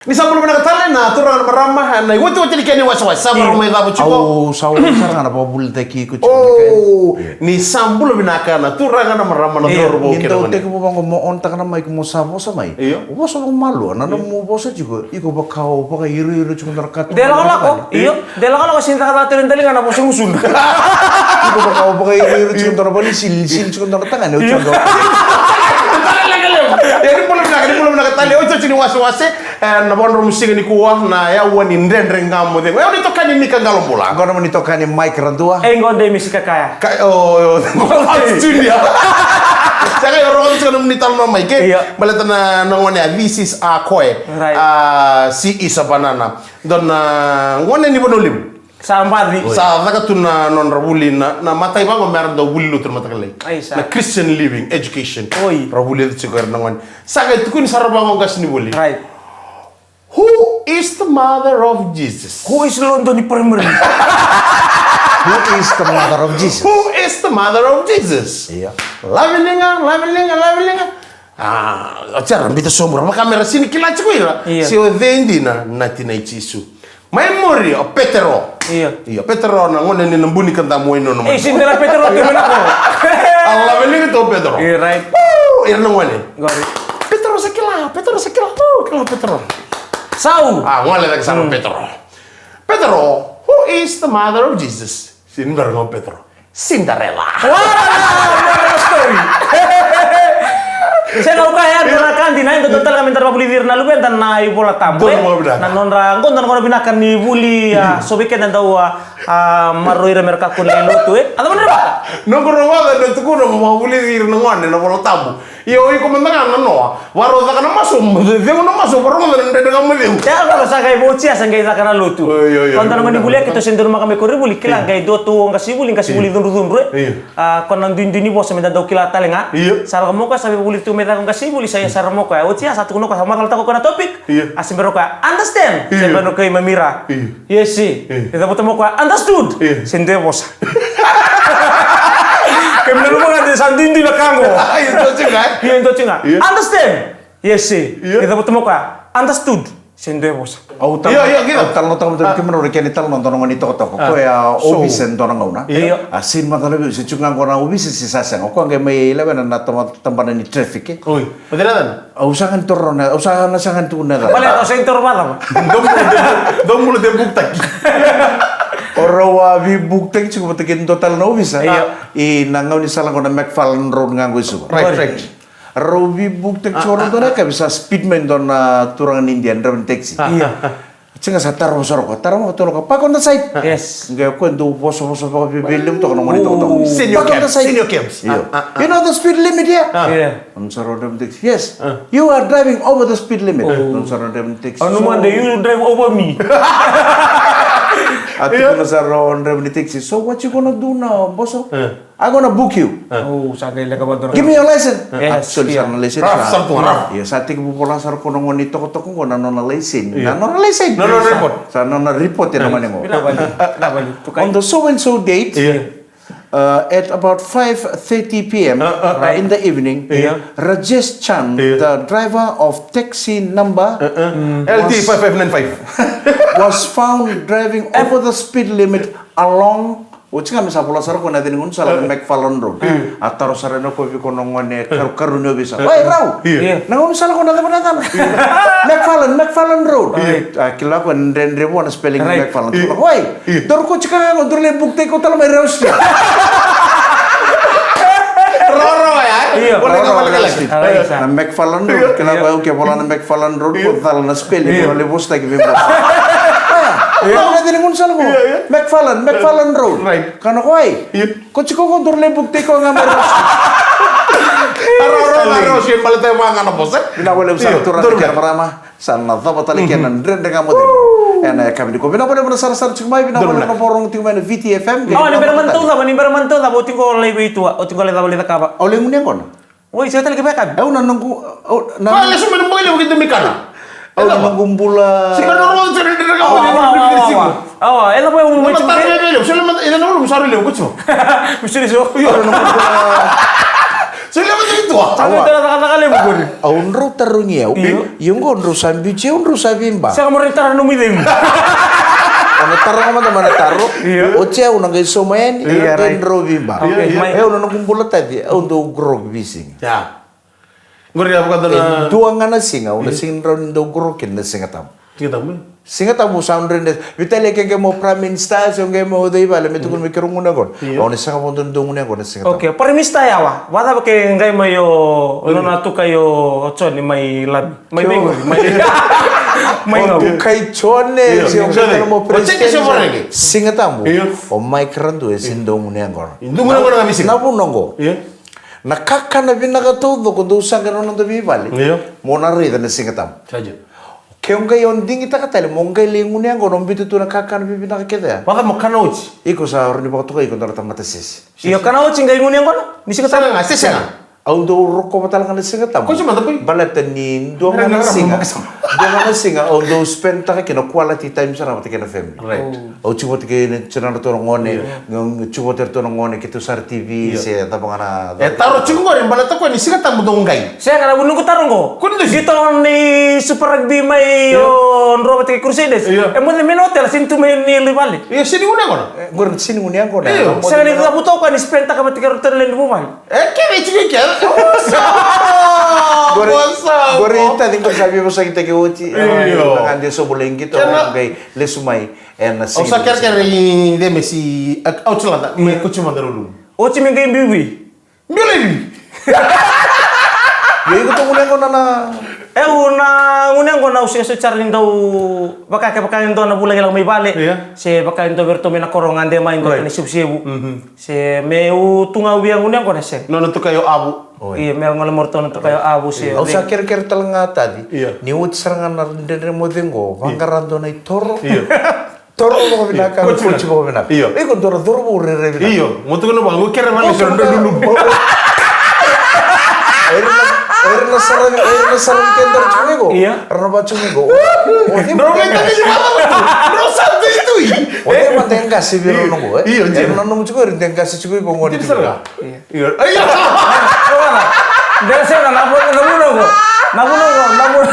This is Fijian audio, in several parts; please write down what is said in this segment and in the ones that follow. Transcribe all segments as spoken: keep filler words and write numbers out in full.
Ni sa bula vinaka tale na turaga na marama, na iotioti ni kena iwasewase sa vakarau mai cava tiko. Au sa oti sara ga na vakavulitaki iko tiko. O, ni sa bula vinaka na turaga na marama na cauravou kei na gone. Ni dau tekivu vaqo mo on taka na mic mo sa vosa mai. Io. Vosa vakamalua, na nomu vosa tiko, iko vaka o vakairoiro tiko na ka tu. De lakolako, io. De lakolako, sega ni cakacaka tu ni daliga na vosa gusuda. Iko vaka o vakairoiro tiko na vale ni sili, sili tiko na tagane, o tiko na. Ia, ni bula vinaka, ni bula vinaka tale, iotioti ni wasewase. E, na vakadromu siga nikua, na yawa ni Dredre Ga Mo Cegu. Yawa ni tokani Mika Qalobula. Qo na mani tokani Mike Radua. E, qo de Misi Kakaya. Ka, o, o, o, Junior. Saka, io, rogoca tiko na mani talo na Mike. Io. Baleta na, na gone a, this is a koe. Right. A, she is a banana. Dua na gone ni Vanua Levu. Sa baci. Sa caka tu na nodra vuli na, na matai vaqo me ra dau vuli lotu na mataka lailai. Ai, sa. Na Christian Living Education. Oi. Ra vuli eda tiko era na gone. Sa qai tukuni sara vaqo qasenivuli. Right. Who is the mother of Jesus? Who is London Primary? Who is the mother of Jesus? Who is the mother of Jesus? Ia. Laveliga, laveliga, laveliga. A, o tera, bita sobu ra, vaka me ra sega ni kila tiko ira. Ia. Se o cei dina na tina i Jisu. Mai muri o Petero. Ia. Io, Petero na gone ni na buni ka damu wai nona mai. E, sega ni dua na Petero tu mai na koro. A, laveliga tu o Petero. Ia, right. Uu, ira na gone. Qori. Petero sa kila, Petero sa kila. Uu, kila Petero. Sau. A, gole cake sara o Petero. Petero, who is the mother of Jesus? Sega ni bera ga o Petero. Cinderella. What a story. Sega, au kaya, dua na ka dina, e dodonu tale ga me da vakavulici ira na luveda na iVola Tabu, e? Na nodra, qo dua na gauna vinaka ni vuli, a, so vei keda dau, a, a, maroroi ira me ra kakua ni lotu, e? A cava na vaka? Noqu rogoca na tukuna mo vakavulici ira na gone na iVola Tabu. Ia o iko mada ga nanoa, vakarau caka na masu, cegu na masu, vakarau caka na Dredre Ga Mo Cegu. Ia, o koya sa qai vo, o Jia sa qai caka na lotu. Oi, oi, oi. Koya dua na gone ni vuli, e, keitou se dua na maka mai Kori vuli, kila, qai dua tu o qasenivuli, qasenivuli cudrucudru, e. Io. A, koya na duidui ni vosa me da dau kila tale ga. Io. A, sara ga mo koya sa veivulici tu me caka o qasenivuli, sa ia sara mo koya. O Jia sa tukuna o koya, sa macalataka o koya na topic. Io. A, se bera o koya understand. Io. Se bera o koya mamira. Io. Yes, e. Io. E cavuta mo koya understood. Io. Se dua e vosa. Kemuni na luveda, sa duidui na ka qo. Io, dua tiko ga. Io, dua tiko ga. Io. Understand. Yes, e. Io. E cavuta mo koya understood. Se dua e vosa. Au tala, io, io, kila. Au talanoataka vei kemuni na kena italanoa dua na gone ni tokatoka. A. Koya a ovisa e dua na gauna. Io. A, sega ni macala vei au se tiko ga qo na ovisa se sa sega. O koya qai mai lewena na taba, tabana ni traffic, e. Oi. O cei na yacana? Au sa ga ni toro na, au sa na sa ga ni tukuna na yacana. Baleta o sa ni toro vakacava? Dou bula, dou bula, dou bula, dou buktaki. O rau a veibuktaki tiko vata kei dua tale na ovisa. Io. Ina gaunisala qo na McFarlane Road ga qo i Suva. Right, right. Rau veibuktaki tiko rau dua na yakavi, sa speed mai dua na turaga ni Idia, draiva ni taxi. Io. Tiko ga sa tarova sara o koya, tarova, tukuna o koya, "Park on the side." Yes. Qai o koya dau vosavosa vakaveiveilevu toka na gone ni tokatoka. Senior cabs, senior cabs. Io. You know the speed limit here? Io. Tukuna sara o draiva ni taxi, "Yes. You are driving over the speed limit." Tukuna sara o draiva ni taxi. On Monday, you drive over me. A tukuna sara o draiva ni taxi, "So what you gonna do now, boso?" I'm gonna book you. Give me your license. Yes, actually, sara na license. Rough, sa, sara tu, rough. Ia, sa tekivu vola sara ko na gone ni tokatoka qo na nona license. Na nona license. Na nona report. Sa nona report ena mani qo. On the so and so date, uh, at about five thirty p m, uh, in the evening, Rajesh Chan, the driver of taxi number L T five five nine five, was found driving over the speed limit along Oti ga me sa vola sara ko na yaca ni gaunisala na McFarlane Road. A taro sara na ko vei ko na gone karukaru ni ovisa. Oi, rau. Na gaunisala ko na cava na yacana? McFarlane, McFarlane Road. A kila ko dredre vua na spelling ni McFarlane. Oi, dou ko tiko ga qo, dou lai book take ko tale mai Rose Street. Rau, rau, ya. Io, rau, rau, rau. Na McFarlane Road, kila ko au ke vola na McFarlane Road, ko cala na spelling, ko lai vosataki vei boss. Na yaca ni gaunisala ko. McFarlane, McFarlane Road. Right. Kana ko ai? Ko tiko ko dou lai book take ko ga mai Rose. Aro, aro, aro, si baleta vaka ga na boss, e? Vinaka vakalevu sara turaga kei na marama. Sa na cava tale kina na Dredre Ga Mo Cegu ena yakavi nikua. Vinaka vakalevu na sarasara tiko mai, vinaka vakalevu na vakarorogo tiko mai na V T F M. Au ni bera mani taucava, ni bera mani taucava, oti qo lai vei tua, oti qo lai cava lai cakava. Au lai gunu yaqona. Oi, sega tale kei vakavi. Au na noqu, au na. Lesu mai na boy levu ki Dominikana. Au na noqu bula. Sega na rogo tiko na Dredre Ga Mo Cegu. Awa, awa, awa. Awa, e cava e umu mai tiko. Tara levu, sega na, ena ulu, sara levu, ko tiko. Misiri so. Io, na noqu bula. Sa leva tu i tua. Sa leva tu na cakacaka levu qori. Au drau tarogi au. Io. Io qo drau sa biuti au drau sa veiba. Sega mo rai tara nomu icegu. O na taroga mada mai na taro. Io. Oti au na qai sauma yani. Io, qai right. Drau veiba. Okay, io, io. Mai. Au na noqu bula taci au dau grog veisiga. Ia. Qori a vakadona. E dua ga na siga au na sega ni rawa ni dau grog kina na Siga Tabu. Siga Tabu, e? Siga Tabu sa dredre. Vitalia ke qai mo Prime Minister se o qai mo cei vale me tukuna me keirau gunu yaqona. Io. Au na sega vakadua ni dau gunu yaqona na Siga Tabu. Okay, Prime Minister yawa. Vakacava ke qai mai o nona tukai o Jone mai Lami. Mai mai mai. Mai. O tukai Jone se o qai mo president. Siga Tabu. Io. O Mike Radua e sega ni dau gunu yaqona. Dau gunu yaqona ga mai Siga. Na vuna qo. Io. Na kakana vinaka taucoko dou saqa ena noda veivale. Io. Mo na raica na Siga Tabu. Sa dina. Ke o qai o digitaka tale mo qai lai gunu yaqona o biuta tu na kakana vivinaka kece ya. Vaka mo kana oti. Iko sa rawa ni vakatokai iko dua na tamata sese. Io, kana oti qai gunu yaqona ni Siga Tabu. Sega ga, se sega. Au dau rokova tale ga na Siga Tabu. Ko se mada pai. Baleta ni dua ga na siga. Dua ga na siga au dau spendtaka kina quality time sara vata kei na family. Right. Au tiko vata kei na tiko na ratou na gone, tiko vata ratou na gone keitou sara T V se cava ga na. E taro tiko qori baleta koya ni Siga Tabu dou qai. Sega na vuna noqu taro qo. Kua ni dusi. Qito ni Super Rugby mai o dro vata kei Crusaders. Io. E moce mai na hotel, sega ni tu mai ni lai vale. Io, sega ni gunu yaqona. E, qori sega ni gunu yaqona. Io. Sega ni cavuta o koya ni spendtaka vata kei ratou na lewe ni vuvale. E kere tiko i kere. Qori, qori taci qori sa veivosakitaki oti. Io. Ga de sobu lai qito qai lesu mai. Ena siga. Au sa kerekere i Demesi, Outlander, me kauti mada na ulumu. Oti me qai biubi. Biu laivi. Io, iko tou gunu yaqona na. Au na gunu yaqona au sega soti sara ni dau vaka kevaka e dua na vula qai lako mai vale. Io. Se vaka e dua vei iratou mai na koro ga de mai dua na isevusevu. Se meu tu ga au via gunu yaqona sega. Nona tukai o Avu. Oi. Io, me gole mo ratou na tukai o Avu se. Au sa kerekere tale ga taci. Io. Ni oti sara ga na dredre moce qo, vaqara dua na itoro. Io. Toro vakavinaka, koti vakavinaka. Io. Iko dua na cauravou rairai vinaka. Io, mo tukuna vaqo kere vale se dua luluvu. Era na saravi, era na saravi keda ra tiko mai qo. Io. Ra na vaka tiko mai qo. O cei mada e qase vei ira na qo, e? Io, era na nomu tiko, era de qase tiko iko gone tiko. Io. Io. Io. De sega na vuna qo. Na vuna qo, na vuna.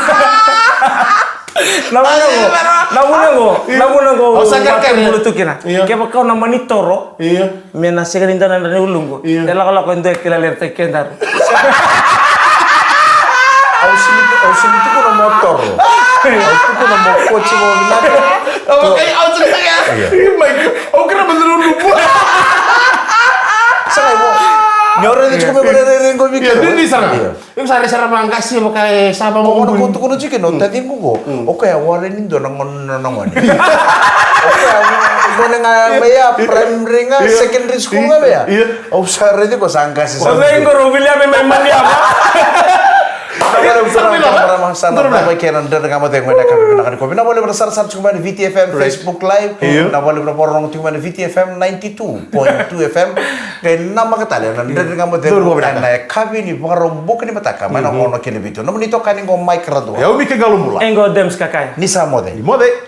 Na vuna qo, na vuna qo, na vuna qo. Au sa kerekere. Bula tu kina. Io. Kevaka au na mani toro. Io. Me na sega ni dua na dra ni uluqu. Io. E lakolako e dua e kila lere taki kedaru. Au sili, au sili tukuna mo toro. Au tukuna mo koti mo vinaka. Au kai au sili taka. Io. Io, mai. Au kira mo dra uluqu. Sa kai mo. Ni ora ni tuku me kore re re ngomi. Io, ni sara. Io. Iko sa rai sara vaqase vaka e sa vamau. Ko gona ko tukuna tiko kina o taciqu qo. O koya wale ni dua na gone, na gone. O koya gone ga mai ya primary ga secondary school ga mai ya. Au sa raici ko sa qase sa. O cei qo ro William mai Maniava. Na vale u sa na marama sa na vaka kena dredre ga mo cegu ena kavi vinaka ni ko vina vale vina sarasara tiko mai na V T F M Facebook Live. Na vale vina vorogo tiko mai na V T F M ninety two point two F M. Qai namaka tale na dredre ga mo cegu ena yakavi ni Vakaraubuka ni mataka mai na ono kei na vitu. Nomuni itokani qo Mike Radua. Au Mike Qalobula. E qo Dems Kakaya. Ni sa moce. Ni moce.